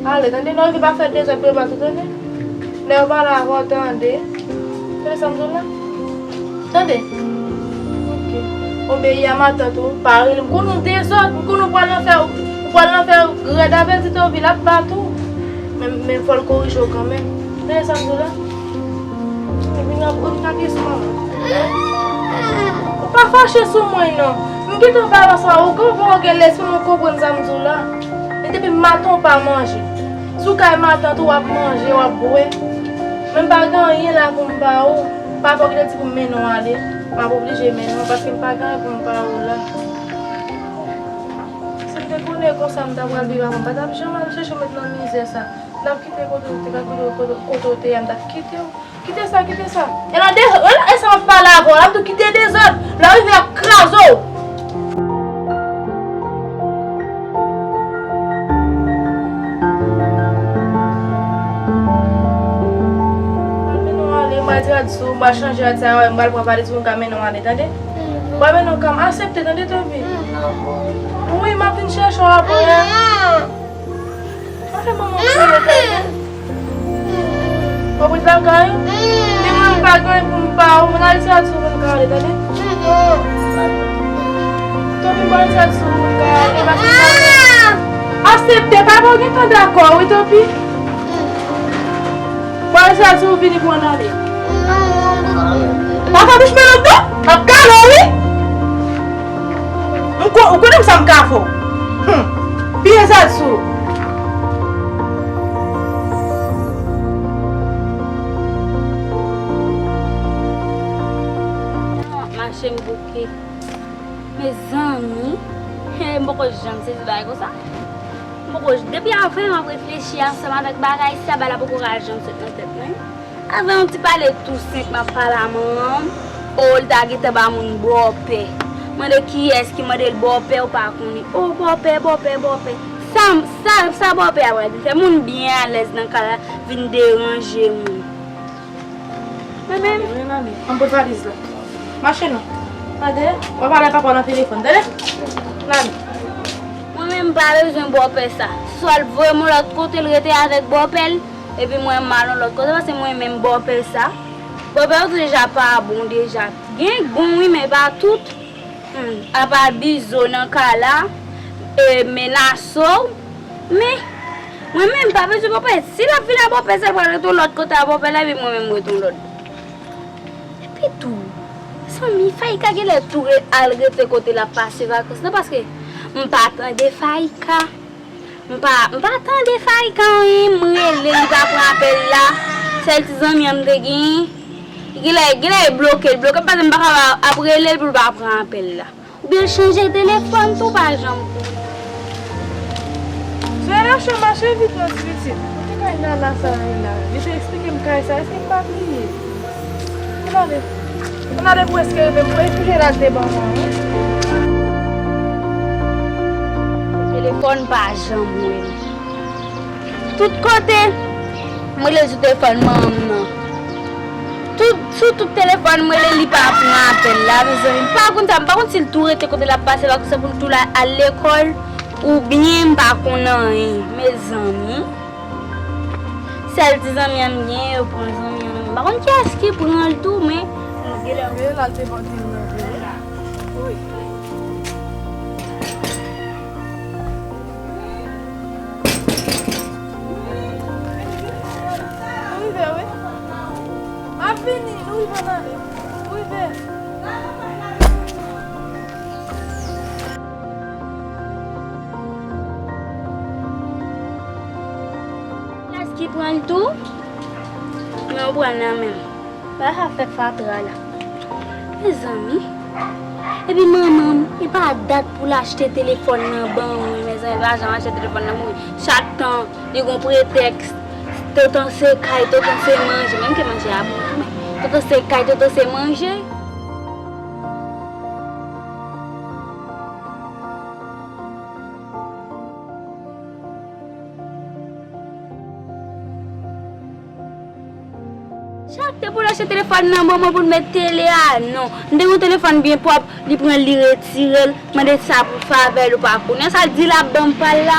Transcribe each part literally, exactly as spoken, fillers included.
Ale, tande, lè w rive pa fè dezòd pou yo pa tou tande. Lè yo pale avè w, tande. Tande sa m di w la? Tande. Ok. Obeyi a matant ou, pa rele m. M konnen w dezòd, m konnen w pral nan fè, ou pral nan fè rèd avè l, si te obi l ap bat ou. Men, men fò l korije w kanmenm. Tande sa m di w la? Ou vin ap, ou vin ap ye sou manman. Ou pa fache sou mwen, non. M gentan pale ansanm avè w, ou konprann, ou gen lespri, ou konprann sa m di w la. Men depi maten ou pa manje. Si w kay matant ou, w ap manje, w ap bwè. Men m pa gen anyen la pou m ba ou. Papa w ki te di pou m mennen w ale. M ap oblije mennen w paske m pa gen anyen pou m ba ou la. Si m te konnen konsa m ta pral viv avè w, m pa t ap janm al chèche w met nan mizè sa. M t ap kite kote w te, kote, kote, kote w te ye a, m t ap kite w. Kite sa, kite sa. E la de, e la, e sa m ap pale avè w la, m tou kite dezòd. Lè w rive, y ap kraze w. Mwen mennen w ale, mwen di rad sou, mwen chanje rad sa, mwen pral pran valiz mwen ka mennen w ale, tande? Mwen mennen w kanmenm, aksepte, tande, Toby? Wi, m ap vin chèche w apre. Sa fè manman m kriye, tande? Ou ret lakay ou? Ni mwen m pa gen pou m ba ou, mwen al di rad sou pou m ka ale, tande? Toby, mwen al di rad sou pou m ka ale, paske m pa gen. Aksepte, papa w gentan dakò, wi, Toby. Mwen al di rad sou pou vini pou ann ale. Papa bouch melon do, m ap kale w, wi. M ko-, ou konnen m sa m ka fè w. Hum. Piye sa sou. Mache m bouke. Mezanmi. He, m poko janm sezi bagay konsa. M poko, depi avè m ap reflechi ansanm avèk bagay sa, bagay la poko ka janm sot nan tèt mwen. Avè yon ti pale tou senp, m ap pale a manman m. O, li ta gentan ba moun bòpè. Mande kiyès ki mande l bòpè, ou pa konnen. O, bòpè, bòpè, bòpè. Sa, sa, sa bòpè a pral vin fè? Moun byen alèz nan kay la vin deranje moun. Mwen menm. Mwen ale. Ann pot valiz la. Mache non. Tande, w ap pale a papa w nan telefòn, tande? N ale. Mwen menm m pa bezwen bòpè sa. Swa l voye m yon lòt kote, l rete avèk bòpè l. Epi mwen m al yon lòt kote, paske mwen menm bòpè sa. Bòpè yo deja pa bon deja. Gen k bon wi, men pa tout. Hmm, apa bizo nan kay la, e, menaso w. Men, mwen menm m pa bezwen bòpè. Si l ap vin a bòpè sa, l pral rete yon lòt kote a bòpè la, epi mwen menm m rete yon lòt. Epi tou, zanmi, Faïka genlè tou re-, al rete kote l ap pase vakans lan, paske m pa tande Faïka. M pa, m pa tande Faïka anyen, m rele, li pa pran apèl la. Sèl ti zanmi an m te genyen. Genlè, genlè e bloke l, bloke m, paske m pa ka ap rele l pou l pa pran apèl la. Oubyen l chanje telefòn tou, pa janm konnen. Zoya, mache vit non, ti pitit. Kote kay Nana sa ye la? Li te eksplike m kay sa, èske m pa bliye? Ann ale. Ann ale pou èske rive m pou esplike l al te ban mwen, wi. Telefòn pa janm rele. Tout kote, m rele sou telefòn manman m nan. Tout, sou tout telefòn, m rele, li pa pran apèl la, mezanmi. M pa konn sa, m pa konn si l tou rete kote l ap pase vakans pou l tou la al lekòl, oubyen m pa konn anyen, mezanmi. Sèl ti zanmi an m gen, yo pran zanmi an nan men m. M pa konn kiyès ki pran l tou, men genlè l al te vanti l nan vre. Wi. Nou rive, wi. M ap vini, nou rive, n ale. Nou rive. Kiyès ki pran l tou? Men ou pran l nan men m. Bagay sa fè fatra la. Mezanmi. Epi manman m, e pa dat pou l achte telefòn nan ban mwen, mezanmi, pa janm achte telefòn nan ban mwen. Chak tan, li gon pretèks. Tonton se kay, tonton se manje. Menm ke manje a bon tou, men tonton se kay, tonton se manje. Chak te pou l achte telefòn nan ban mwen pou l met tele a, non. M te gen yon telefòn byen pwòp, li pran l, li retire l, mande sa pou favè l, ou pa konnen sa l di l ap ban m pa l la.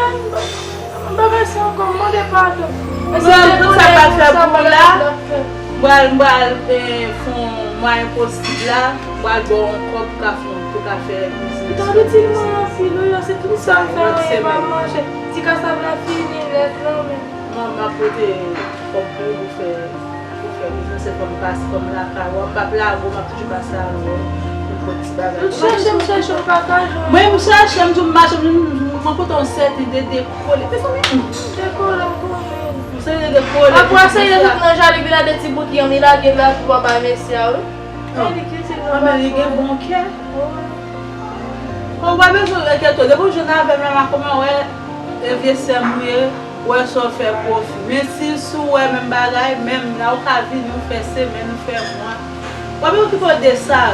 Mwen, m pa ka sa ankò, m mande padon. Mwen, tout sa m pral fè pou ou la, m pral, m pral, eh, fè yon mwayen posib la, m pral ba w yon kòb pou ka fè, pou ka fè biznis. Ou ta itil mwen anpil, wi, se tout sa m fè, anyen pa manje. Ti kasav la fini nèt, non, men. Mwen, m ap pote kòb pou ou pou fè, pou fè biznis, se fò m pase, fò m lakay ou, m p ap lage w, m ap toujou pase avè w pou m pot ti bagay. M chèche, m chèche, m pa ka jwenn. Mwen, m chèche, m di w m mache, m, m, m rankontre yon sèten de dekole. Mezanmi, m dekole, m konnen. M sèten de dekole. Apre sa, li ret nan jari, vin a de ti bout yanm, li lage la pou papa mesye a, wi. Men li ki se nan. Anben, li gen bon kè. Wi. Bon, ou pa bezwen enkyete w. Depi w jwenn avè m la, m a kòman wè, e vye sè m ou ye, wè sa w fè pwofi. Men si, si w wè menm bagay, menm la ou ka vini, ou fè semèn, ou fè mwa. W ap okipe w de sa.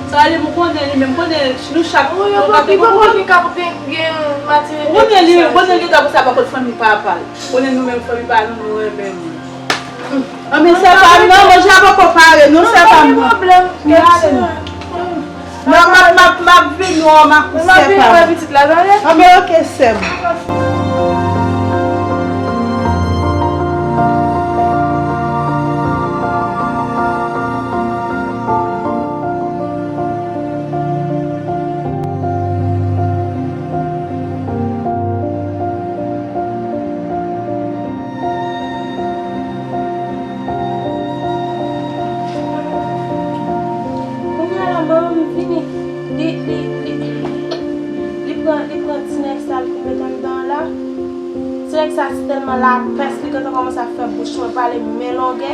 Sa vle di, m konnen li menm, m konnen nou chak. Wi, yo pa, li pa konn li ka gen, gen matirite. Ou konnen li, ou konnen li ta pou sa pa kot fanmi papa l. Ou konnen nou menm fanmi pa nou, nou renmen moun. Anben, sè pa m nan, manje a poko pare, non, sè pa m nan. N ale. Non, m ap, m ap, m ap vin wè w, m ak ou, sè pa m. Anben, oke, sè m. Kounye a la, manman m vini. Li, li, li, li pran, li pran ti nèg sa, l vin met anndan an la. Ti nèg sa, se tèlman lapès, li gentan kòmanse ap fè bouch mwen pale men longè.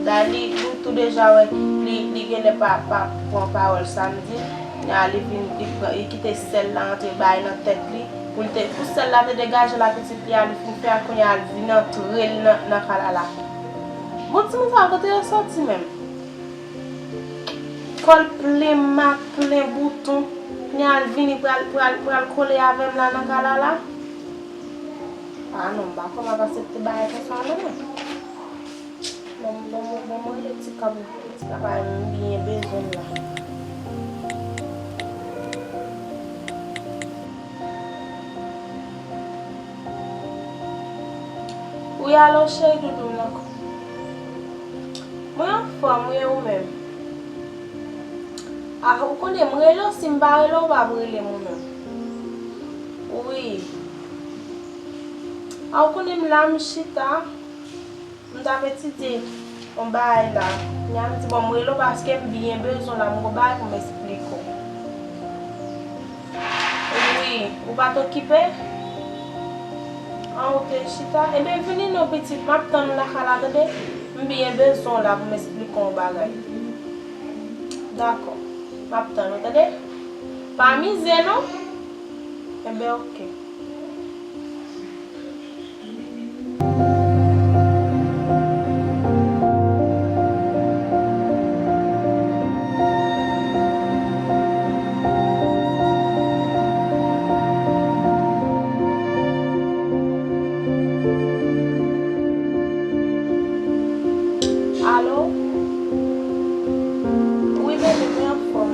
Dayè, li, li tou deja wè, li, li genlè pa, pa pran pawòl sa m di. Kounye a, li vin, li pran, li kite sèl la antre bay nan tèt li. Pou l te, pou sèl la te degaje la pitit li a, li fin fè a, kounye a, l vin antre l nan, nan kay la la. Bon, timoun sa yo, kote yo soti menm? Kò l plen mak, plen bouton. Kounye a, l vini pral, pral, pral kole avè m la nan kay la la. A non, m pa kwè m ap aksepte bagay konsa non. Bon, bon, bon, bon, mwen rele ti kab, ti kab a m byen bezwen la. Wi, alo, cheri doudou m nan. Mwen anfòm, wi, ou menm? Ah, ou konnen, m rele w, si m pa rele w, ou p ap rele m, ou menm? Wi. Ah, ou konnen, m la, m chita. M t ap etidye yon bagay la. Kounya m di, bon, m rele w paske m byen bezwen w la, m gon bagay pou m esplike w. Wi, ou pa t okipe? An, ou te chita? Ebyen, vini non, pitit, m ap tann ou lakay la, tande? M byen bezwen w la pou m esplike w yon bagay. Dakò. M ap tann ou, tande? Pa mize, non? Ebyen, oke. Alo? Wi, bebe, mwen anfòm.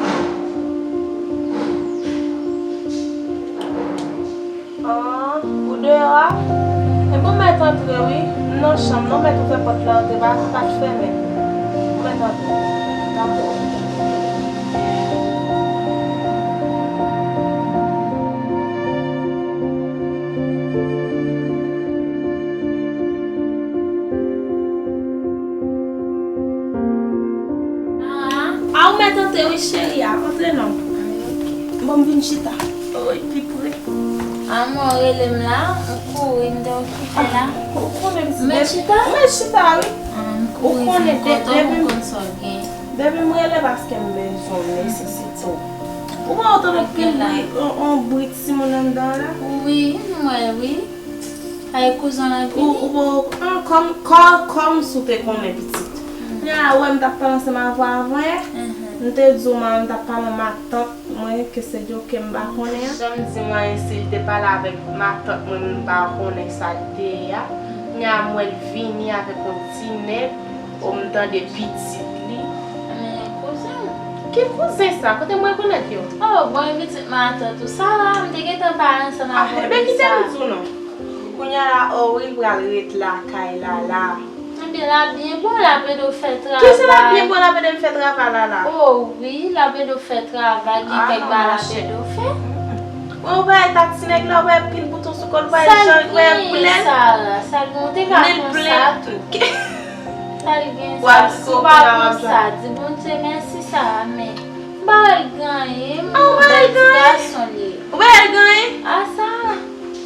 An, ou deyò a? Ebyen, ou mèt antre, wi. M nan chanm nan, ou mèt ouvè pòt la, antre, pa, pa t fèmen. Ou mèt antre. Dakò. Ah, ou mèt antre, wi, cheri a. Antre non. Bon, m vin chita. Wi, pi pre. Ah, mwen rele m la, m kouri, m te okipe la. Ou konnen m... Ou mèt chita? M mèt chita, wi. Ah, m kouri, m kontan, m konn sa w gen. Depi m rele paske m bezwen w, nesesite w. Ou pa tande yon bri, yon, yon bri timoun anndan la? Wi, m wè, wi. Ay, kouzen l ap vini. Ou, ou, an, kòm, kò, kòm si w te konnen pitit. Kounya la, ou wè m t ap pale ansanm avè w avan yè. M te di w, m t ap pale yon matant mwen, ke se Djo ke m pa konnen an. Jan m di w an, si l te pale avèk matant mwen, m pa konnen sa k te ye a. Kounya m wè l vini avèk yon ti nèg, o, m tande pitit li. Men kouzen. Ki kouzen sa? Kote m rekonèt yo? O, bon, e pitit matant ou. Sa va, m te gentan pale ansanm avè w de sa. Ah, ebyen, kite m di w non. Kounya la, o wi, l pral ret lakay Lala. Ebyen, l ap byen bon, l ap ede w fè travay. Kisa l ap byen bon, l ap ede m fè travay Lala? O wi, l ap ede w fè travay, gen kèk bagay l ap ede w fè. Mwen, ou pa wè ta ti nèg la, ou pa wè pil bouton sou kò l, ou pa wè jan, ou pa wè koulè l? Sa l gen, Sara, sa l gen, ou te ka konn sa tou. Sa l gen, sa, si w pa konn sa, di Bondye mèsi, Sara, men m pa wè l gen anyen, m wè ti gason l ye. Ou pa wè l gen anyen? A sa.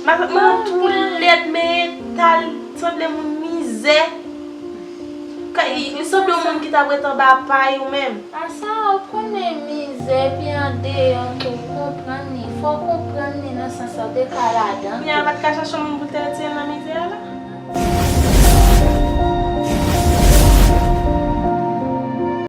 Matant mwen tou lèd, men eta l sanble moun mizè. Li sanble yon moun ki t ap ret anba pay ou menm. A sa, ou konnen mizè, epi andeyò tou, ou konprann li. Fò w konprann li nan sans sa, ou te ka ladan tou. Kounya l pa t ka chache yon moun pou l te retire l nan mizè a la?